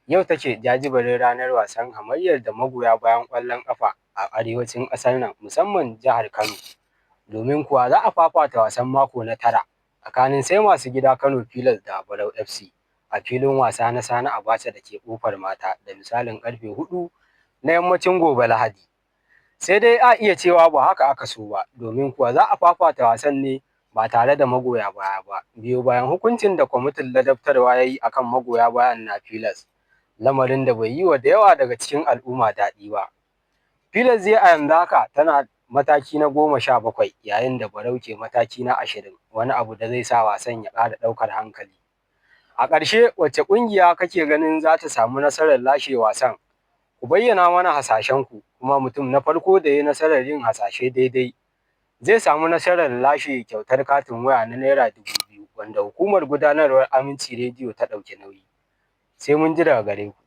Yau take jajiberin ranar wasan hamayyar da magoya bayan ƙwallon ƙafa a arewacin ƙasar nan, musamman jihar Kano. Domin kuwa za a fafata wasan mako na 9 tsakanin sai masu gida Kano Pillars da Barau FC a filin wasa na Sani Abacha da ke Ƙofar Mata da misalin karfe 4 na yammacin gobe Lahadi. Sai dai a iya cewa ba haka aka so ba, domin kuwa za a fafata wasan ne ba tare da magoya baya ba, biyo bayan hukuncin da kwamitin ladabtarwa ya yi akan magoya bayan na Pillars, lamarin da bai yi wa da yawa daga cikin al'umma daɗi ba. Pillars dai a yanzu haka tana mataki na 17, yayin da Barau ke mataki na 20, wani abu da zai sa wasan ya ƙara ɗaukar hankali. A ƙarshe, wacce ƙungiya kake ganin za ta samu nasarar lashe wasan? Ku bayyana mana hasashenku, kuma mutum na farko da ya yi nasarar yin hasashe daidai zai samu nasarar lashe kyautar katin waya na Naira 2,000, wanda hukumar gudanarwar Aminci Rediyo ta ɗauki nauyi. Sai mun ji daga gare ku.